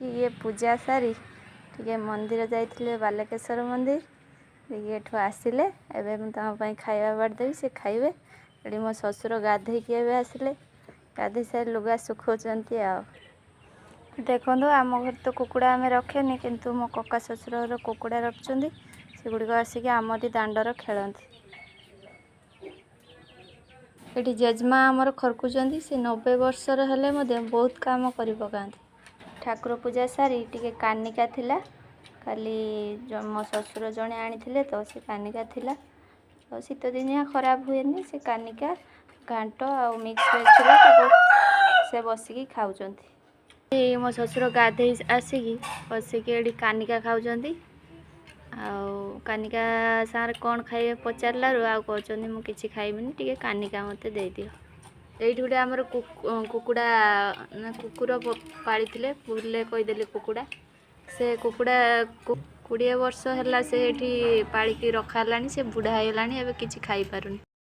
ଇଏ ପୂଜା ସାରି ଟିକେ ମନ୍ଦିର ଯାଇଥିଲେ, ବାଲୁକେଶ୍ୱର ମନ୍ଦିର ଦେଇକି ଏଠୁ ଆସିଲେ। ଏବେ ମୁଁ ତାଙ୍କ ପାଇଁ ଖାଇବା ବାଢ଼ିଦେବି, ସେ ଖାଇବେ। ଏଠି ମୋ ଶ୍ୱଶୁର ଗାଧେଇକି ଏବେ ଆସିଲେ, ଗାଧେଇ ସାରି ଲୁଗା ଶୁଖାଉଛନ୍ତି। ଆଉ ଦେଖନ୍ତୁ, ଆମ ଘରେ ତ କୁକୁଡ଼ା ଆମେ ରଖେନି, କିନ୍ତୁ ମୋ କକା ଶ୍ୱଶୁର ଘର କୁକୁଡ଼ା ରଖିଛନ୍ତି। ସେଗୁଡ଼ିକ ଆସିକି ଆମରି ଦାଣ୍ଡର ଖେଳନ୍ତି। ଏଠି ଜେଜେମା ଆମର ଖରକୁଛନ୍ତି। ସେ 90 ବର୍ଷର ହେଲେ ମଧ୍ୟ ବହୁତ କାମ କରି ପକାନ୍ତି। ଠାକୁର ପୂଜା ସାରି ଟିକେ କାନିକା ଥିଲା। କାଲି ମୋ ଶ୍ୱଶୁର ଜଣେ ଆଣିଥିଲେ ତ ସେ କାନିକା ଥିଲା, ଆଉ ଶୀତ ଦିନିଆ ଖରାପ ହୁଏନି। ସେ କାନିକା, ଘାଣ୍ଟ ଆଉ ମିକ୍ସ ଭେଜ୍ ଥିଲା, ତାକୁ ସେ ବସିକି ଖାଉଛନ୍ତି। ଏଇ ମୋ ଶ୍ୱଶୁର ଗାଧେଇ ଆସିକି ବସିକି ଏଠି କାନିକା ଖାଉଛନ୍ତି। ଆଉ କାନିକା ସାଙ୍ଗରେ କ'ଣ ଖାଇବେ ପଚାରିଲାରୁ ଆଉ କହୁଛନ୍ତି, ମୁଁ କିଛି ଖାଇବିନି, ଟିକେ କାନିକା ମୋତେ ଦେଇଦିଅ। ଏଇଠି ଗୋଟେ ଆମର କୁକୁଡ଼ା ନା କୁକୁର ପାଳିଥିଲେ, ଭୁଲରେ କହିଦେଲି କୁକୁଡ଼ା। ସେ କୁକୁଡ଼ା 20 ବର୍ଷ ହେଲା ସେ ଏଠି ପାଳିକି ରଖା ହେଲାଣି। ସେ ବୁଢ଼ା ହେଇଗଲାଣି, ଏବେ କିଛି ଖାଇପାରୁନି।